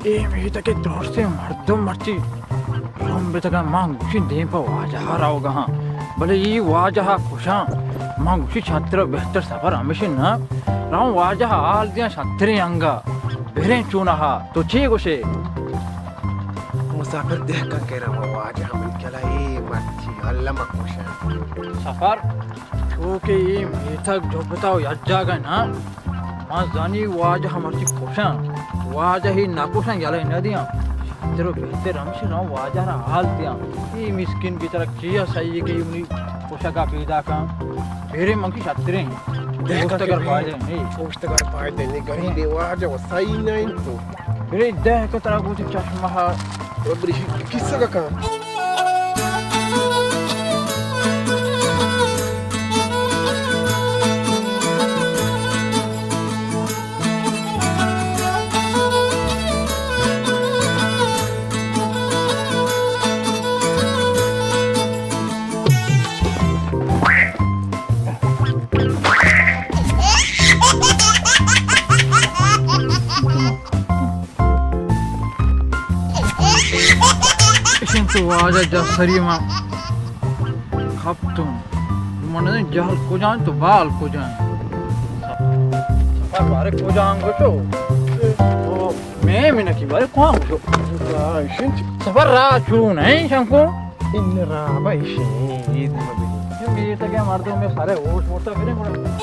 اے میتگ ءِ درستیں مردم مرچی رمبتگ ءَ، من گوشیں دیم پہ واجہ ءَ روگ ءَ آں، بلے اے واجہ ءَ کشاں۔ من گوشیں شتر ءُ بہتر سفر ہمیش نہ، رواں واجہ ءَ حال دیاں شتریں انگا، بریں چوناہا۔ تو چے گوشے؟ مسافر دہکان کہ رواں واجہ ءَ، من کلا اے مرچی الم ءَ کشاں۔ سفر، چو کہ اے میتگ جبتا ءُ یک جاگہ نہ، من زانی واجہ ءَ مرچی کشاں، واجہ ءَ نہ کشاں، یلہ نہ دیاں۔ شتر ءُ بہتر ہمیش رواں واجہ ءَ را حال دیاں۔ اے مسکین بیچارہ چیا سہی کہ منی کشگ ءَ پیداکاں۔ بریں من کہ شتریں۔ دہکان دوست اگر کہ فائدہ نہیں۔ دوست اگر فائدہ نہیں، غریب واجہ ءُ سہی نہ انت تو۔ برے دہ کہ ترا گوتی چشمہ۔ برے کسہ کا کن۔ اشن تو واجہ جسری ما کپتوں۔ من نہ جہل کجان تو بال کجان۔ سفر بارے کجان گوشو؟ تو میں منکی بارے کون گوشو؟ سفر را چون ہے شنکو؟ ان را با اشی، یہ دم بگی۔ یہ میتگ ءِ مردم میں سارے ہوش ہوتا کریں بڑا۔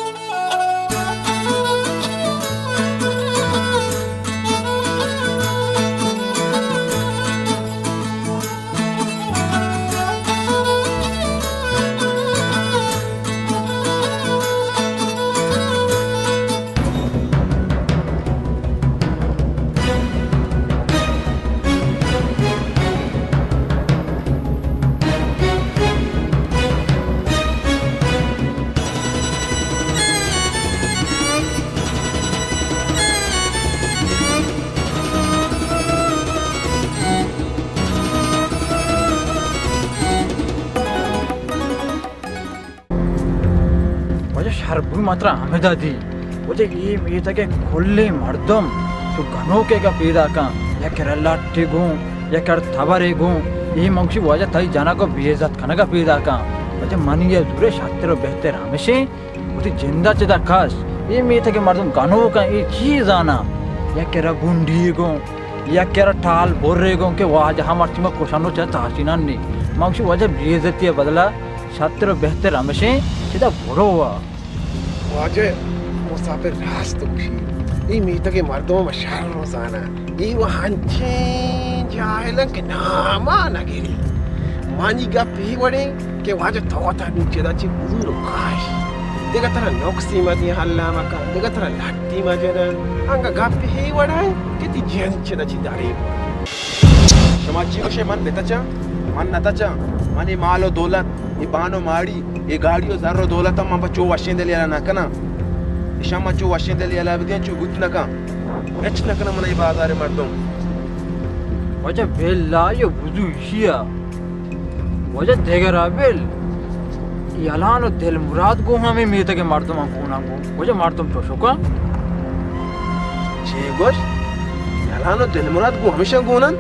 واجہ شر بو، ما ترا ہمدا دی۔ واجہ اے میتگ ءِ کلیں مردم چو گنوکے گا پیداکاں، یک کر لٹے گوں، یک کر تبرے گوں۔ اے من گوشی واجہ تئی جنگ ءُ بے عزت کنگ ءَ پیداکاں۔ واجہ منی ءَ زورے شتر ءُ بہتر ہمیشیں وتی جند ءَ چدا کش۔ اے میتگ ءِ مردم گنوکاں، اے چی زاناں؟ یک کر گنڈی گوں، یک کر ٹال برے گوں کہ واجہ ءَ مرچی ما کشن ءُ چہ تاشینان نی۔ من گوشی واجہ بے عزتی ءِ بدلا شتر ءُ بہتر ہمیشیں چدا برو وا۔ واجہ مسافر راست گوشی، اے میتگ ءِ مردم ما شر ءُ زاناں، اے و ہنچیں جاہلاں کہ ناما نہ گری۔ منی گپ اے وڑیں کہ واجہ تو وتا نوں چدا چی بزور کاش، دگہ ترا نقصی مدی حلا مکن، دگہ ترا لٹی مجنن۔ انگا گپ اے وڑا کہ تی جند چدا چی داری۔ شما چی گوشے؟ من بتچاں؟ من نتچاں۔ من اے مال ءُ دولت، اے بان ءُ ماڑی، اے گاڑی ءُ زر ءُ دولت ءَ من پہ چو وشیں دل یلہ نہ کناں۔ اشاں من چو وشیں دل یلہ بدیاں، چو بوت نہ کن۔ ہچ نہ کناں من اے بازار ءِ مردم۔ واجہ بلائی ءُ بزو ایشی ءَ۔ واجہ دگرا بل۔ یلان ءُ دل مراد گوں ہمے میتگ ءِ مردماں گوناں گوں۔ واجہ مردم چوشکاں۔ چے گوش؟ یلان ءُ دل مراد گوں ہمیشاں گوناں؟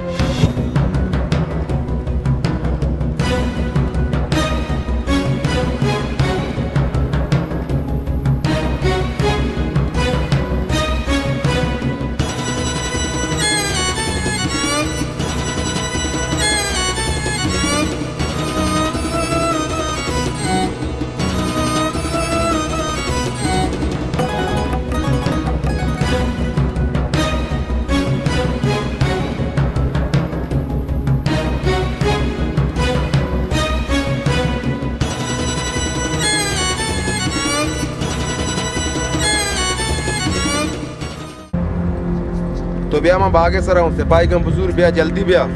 تو بیا، من باگ ءِ سرا اوں، سپاہیگاں بزور، بیا، جلدی بیا۔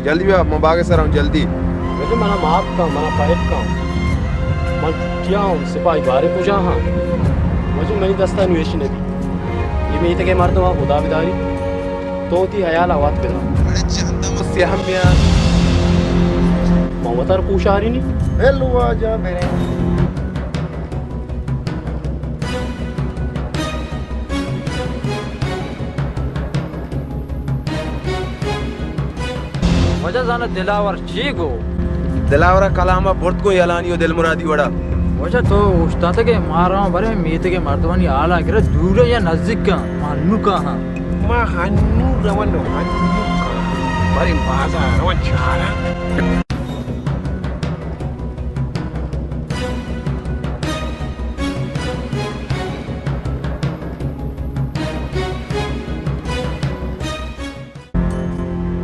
جلدی بیا، من باگ ءِ سرا اوں، جلدی۔ واجہ منا معاف کن، منا پہک کن۔ من ٹیا اوں، سپاہی بارے کجا ہاں؟ واجہ منی دستا نوں ہچ نبی۔ اے میتگ ءِ مردماں خدا بداری۔ تو وتی ہیال ءَ وت بدار۔ اڑے چندم سیاہ میان۔ من وتارا پوشاری نی۔ بل واجہ بریں۔ واجہ زاناں دلاور چی گو؟ دلاور ءَ کلام ءَ برت گوں یلانی و دلمرادی وڑا۔ واجہ تو اوشتاتگ ئے، ما رواں برے میتگ ءِ مردمانی ہال ءَ گراں، دور ءَ یا نزیک ءَ، ما ہنوک ءَ ہاں۔ ما ہنو رواں و ہنوک ءَ ہاں۔ برے بازار ءَ رواں چاراں۔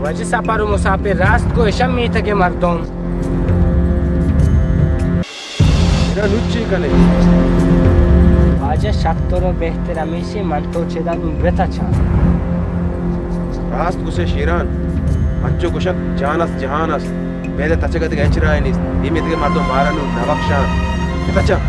واجہ سپر و مساپر راست گو، اشاں میتگ ءِ مردم۔ ادا نوں چی کنے؟ واجہ شرتر و بہتر ہمیش ایں من تو چدا نوں بتچاں۔ راست گوشے شیران، انچو گوشنت جان است جہان است، بید ءَ تچگ ءَ دگہ ہچ راہے نیست۔ اے میتگ ءِ مردم مارا نوں نہ بخشاں۔ بتچاں۔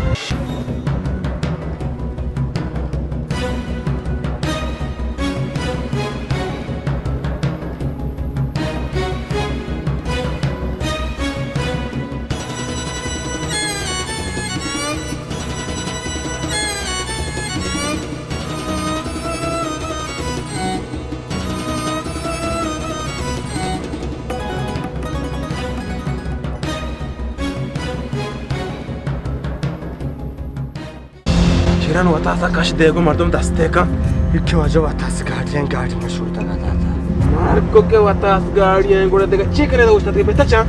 شیران وتاس ءَ کش دے گوں مردم دست ءَ کن۔ یکے واجہ وتاس گاڑیاں، گاڑی ما شودگ ءَ داتا۔ مارکو کہ وتاس گاڑیاں، گڑا دگہ چی کنے دا اوشتاتگ ئے؟ بتچاں۔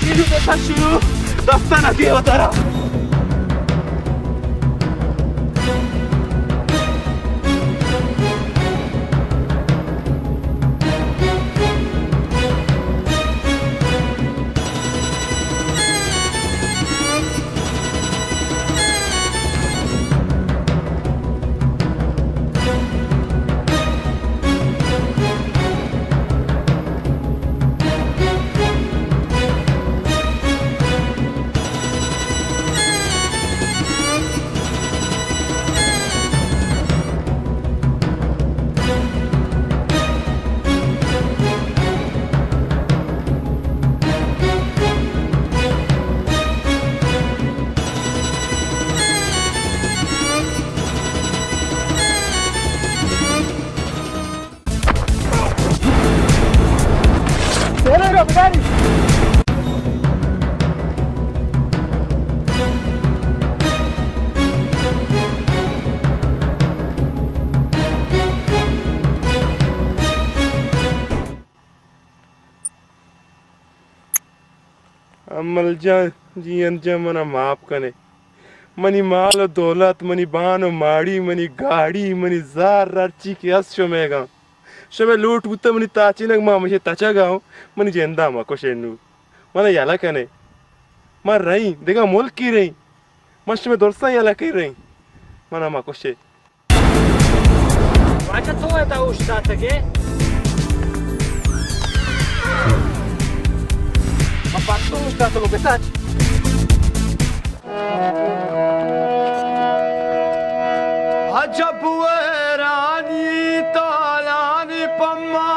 شیرو، بتا شیرو، دستا نہ دے وتارا۔ امل جان، جیئند جان، منا معاف کنے۔ منی مال و دولت، منی بان و ماڑی، منی گاڑی، منی زر، ہرچی کہ است شمئیگاں۔ شمئے لوٹ بوتہ منی تاچینگ، ما ہمیشہ تچگا اوں۔ منی جندا مکشے نوں۔ منا یلہ کنے۔ ما رئیں، دگہ ملکی رئیں۔ ما شمئے درساں یلہ کئی رئیں۔ منا مکشے۔ واجہ تو ادا اوشتاتگ ئے؟ ما پرتو اوشتاتگ و بتچ۔ عجب ویرانی تالانی پما،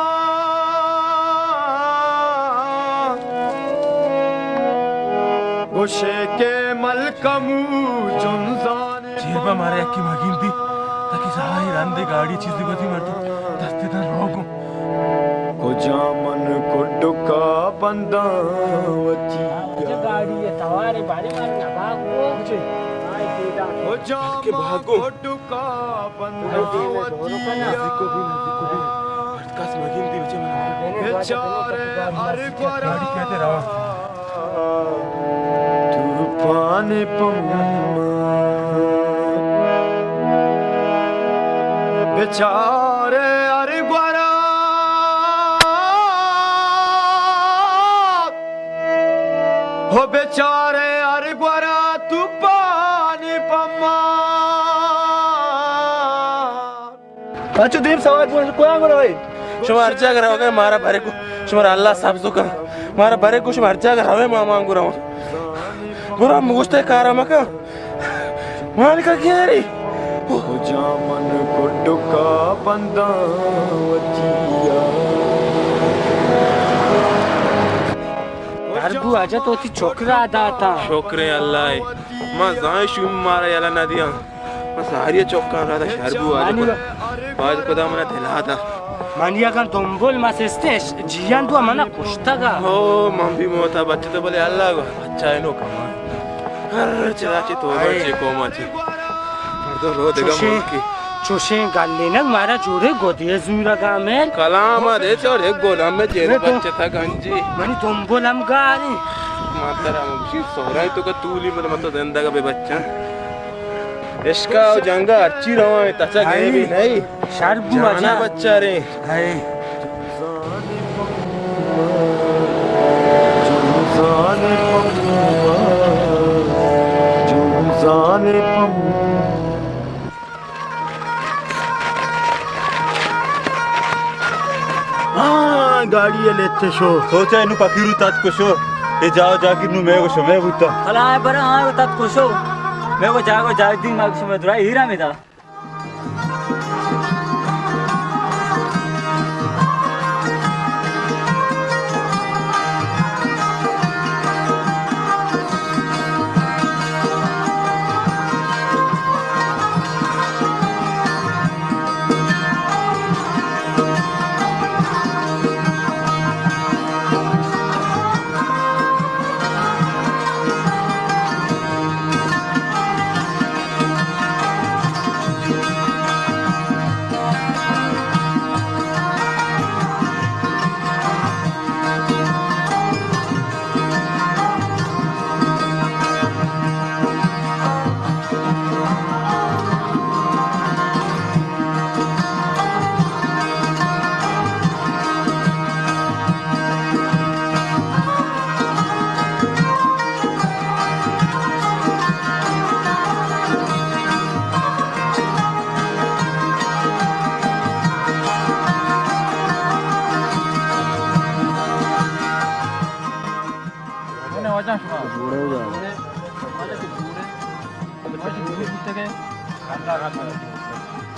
گوشے کہ ملکمو جنزانی۔ چیا مارا یکی مگین دی، تاکہ ساہی رندے گاڑی چیزی گوتی مردم دستی دن روگو۔ کجا من کڈکا بنداں وتی۔ گاڑی ہے توارے بارے مارے نباہ ہو۔ کجا من کڈکا بنداں وتی۔ نزدیک کو بھی، نزدیک کو بھی۔ کس مگین دی بچے من۔ بیچارے ہر گورا۔ گاڑی کہتے روا۔ توپان پما۔ بیچارے ہر گورا۔ ہو بیچارے ہر گورا توپان پما۔ اچو دیم سوار بو، کجا گو روئے؟ شما ہر جاگہ روگا، مارا برے کو، شما را اللہ سبز کن۔ مارا برے کو، شما ہر جاگہ روئے، ما مان گو رواں۔ برو، ہم گوشتے کارا مکن۔ مالکا گیاری۔ کجا من کڈکا بنداں وتیا۔ دربو اجا تو تی چکرا داتا۔ شکر اللہ۔ ما زائیں شوم مارا یلا نہ دیاں۔ من ساری چوکاں را دا شر بو، واجہ خدا، واجہ خدا منا دلا دا۔ منی اگاں دنبل ما سستش، جیان دو منا کشتگا۔ او، من بھی موتا بچے تو بلے اللہ گو، بچہ اینو کمان۔ ہر چرا چی تو بچے کو مچے۔ مردم رو دیگا چوشیں، ملکی۔ چوشیں گلینگ مارا جوڑے گودی زورگا میر۔ کلام دے چور ایک گولام میں جیل بچے تا گنجی۔ منی دنبل ہم گاری۔ ماترا مگشی سورائی تو کا تولی مت مت زندگا بے بچہ۔ عشقا و جنگا ہرچی رواں، تچا گئے بھی نہیں۔ شر بو جانا اجا۔ بچہ رے۔ ہائے۔ ہاں، گاڑی ء لیتے شو۔ سوچا انو پکیرو تات کشو۔ اے جاو جاگیر نو میں گو شمے بوتا۔ کلا برا ہاں تات کشو۔ میں گو جاگو جاگ دی ما شمے درائی ہیرا میں دا۔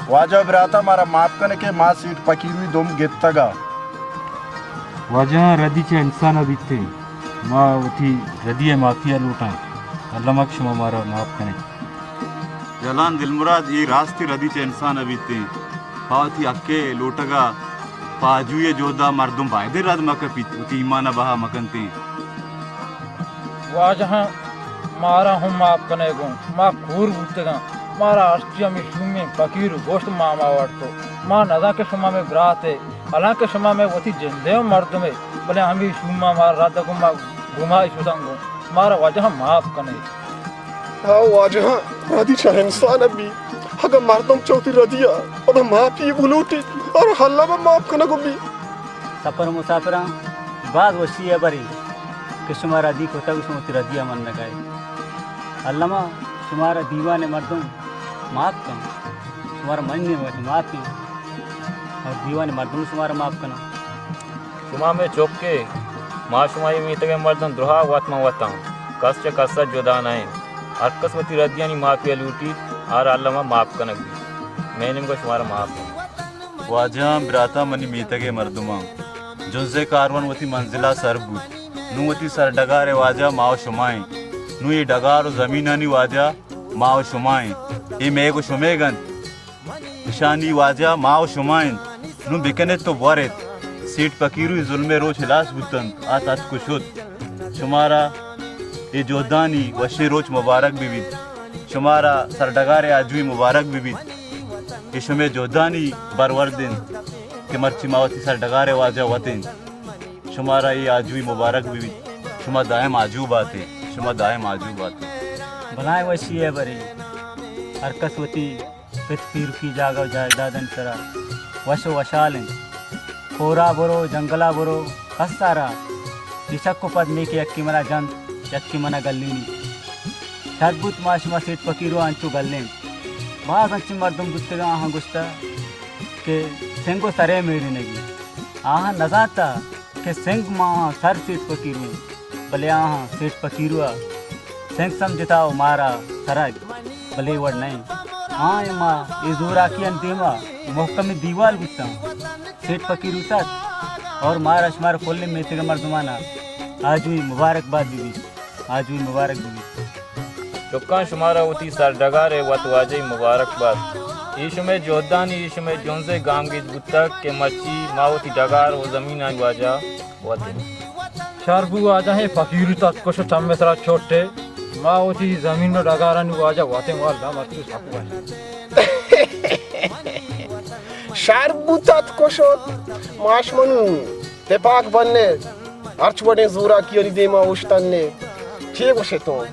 واجہ براتا، مارا معاف کنے کہ ما سیٹھ پکیروی دم گپتگا۔ واجہ، ردی چہ انسان ء بیتیں، ما وتی ردی ء معافی ء لوٹاں۔ اللہ مک شما مارا معاف کنے۔ جلان دلمراد، اے راستی ردی چہ انسان ء بیتیں۔ پہ وتی حق ء لوٹگ ء پہ آجوئی ء جہد ء مردم بایدیں رد مہ کپیت، وتی ایمان ء بہا مہ کنتیں۔ واجہاں، مارا ہم معاف کنے گوں، ما کور بوتگاں، مارا ہرچی ہمے شومیں پکیر گوشت ما ما وڑتو۔ ما نزاں کہ شما مئے برات ئے، حالانکہ شما مئے وتی جندے و مردم ئے، بلے ہمے شوما مارا رد گوں ما گمائی شتاں گوں، مارا واجہاں معاف کنے۔ ہاں واجہاں، ردی چہ انسان ء بی۔ اگاں مردم چہ وتی ردی ء پدا معافی بلوٹی، اور اللہ ما معاف کنگ بی۔ سفر مسافراں باز وشی ء بری کہ شما ردی کتگ، شما وتی ردی ء منگ ء۔ اللہ ما شمارا دیوان ء مردم معاف کن، شمارا منی وت معافی، اور دیوان ء مردم شمارا معاف کناں۔ شما مئے چک ئے، ما شمائی میتگ ء مردم دراہ وت مہ وتاں، کس چہ کس ء جدا نہ انت۔ ہر کس وتی ردیانی معافی ء لوٹیت، آرا اللہ ما معاف کنگ بیت۔ مئے نیمگ ء شمارا معاف انت۔ واجہاں، براتاں، منی میتگ ء مردماں، جنز ء کاروان وتی منزل ء سر بوت۔ نوں وتی سر ڈگار ء واجہ ما و شما ایں۔ نوں اے ڈگار و زمینانی واجہ ما و شما ایں۔ اے مئیگ و شمئیگ انت۔ اشانی واجہ ما و شما انت۔ نوں بکنیت و بوریت۔ سیٹھ پکیروی ظلمئے روچ ہلاس بوتنت، آ تتک و شت۔ شمارا اے جہدانی وشیں روچ مبارک بہ بیت۔ شمارا سرڈگارئے آجوئی مبارک بہ بیت۔ اے شمئے جہدانی برورد انت کہ مرچی ما وتی سرڈگارئے واجہ وت ایں۔ شمارا اے آجوئی مبارک بہ بیت۔ شما دائم آجو بات ئے، شما دائم آجو بات ئے۔ بلائیں وشی ءِ برے، ہر کس وتی پت پیرکی جاگہ و جائیدادانی سرا وش و وشحال انت۔ کورا برو، جنگلا برو، کس ءَ را اے شک و پد نیکہ یکے منا جنت، یکے منا گلینیت۔ شر بوت ما شما سیٹھ پکیرو ءَ انچو گلیں۔ باز انچیں مردم بوتگاں، آہاں گوشتہ کہ سنگ و سرے میڑینگی۔ آہاں نزانتہ کہ سنگ ماہاں سر سیٹھ پکیرو، بلے آہاں سیٹھ پکیرو ءَ سنگ سمجھتا و مارا سرگ، بلے وڑ نئیں۔ آں ما اے زوراکیانی دیما محکمیں دیوال بوتاں۔ سیٹھ پکیرو تت اور مارا شمارا کلیں میتگ مردمانا آجوئی مبارک بات بہ بیت۔ آجوئی مبارک بہ بیت۔ چکاں، شمارا وتی سرڈگارئے وت واجہی مبارک بات۔ اے شمئے جہدانی، اے شمئے جنزئے گامگیج بوتگ کہ مرچی ما وتی ڈگار و زمینانی واجہ وت ایں۔ شر بو واجہ ایں، پکیرو تتک و شت، چمے سرا چٹے۔ ما وتی زمین و ڈگارانی واجہ وت ایں، واللہ مرچی سک وش۔ شر بو تتک و شت، ما شما نوں تپاک بنے، ہرچ وڑیں زوراکیانی دیما اوشتنے۔ چے گوشے تو؟